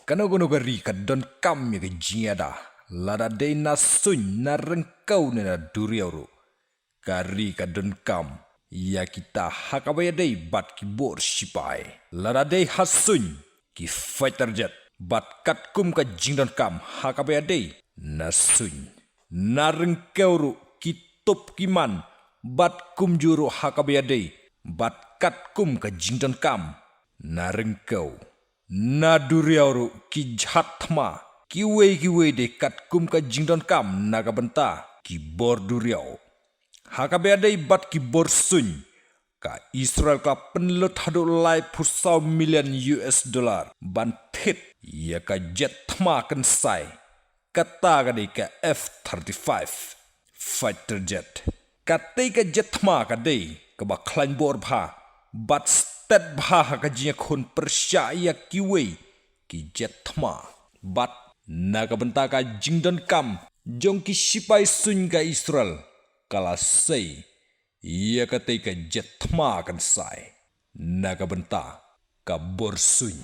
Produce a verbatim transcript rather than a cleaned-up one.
Kano kano ka ri ka donkam ïa ka jingïada, lada dei na suiñ, na ryngkew ne na duriaw ruh. Ka ri ka donkam ïa kita ha kaba ïadei bad ki bor shipai. Lada dei ha suiñ, ki fighter jet, bad katkum ka jingdonkam ha kaba ïadei na suiñ, na ryngkew ruh ki tup ki man, bad kumjuh ruh ha kaba ïadei bad katkum ka jingdonkam na ryngkew. Na duriaw ruh ki jhat thma, kiwei kiwei de katkum ka jingdonkam na ka bynta ki bor duriaw. Ha kaba ïadei bad ki bor suiñ, ka Israel ka pynlut haduh laiphew saw million U S dollar ban thied ïa ka jet thma kynsai, kata ka dei ka F thirty-five fighter jet. Katei ka jet thma ka dei kaba khlaiñ bor bha bad stet bha ha ka jingïakhun pyrshah ïa kiwei ki jet thma. Bad na ka bynta ka jingdonkam jong ki shipai suiñ ka Israel, ka la sei ïa katei ka jet thma kynsai na ka bynta ka bor suiñ.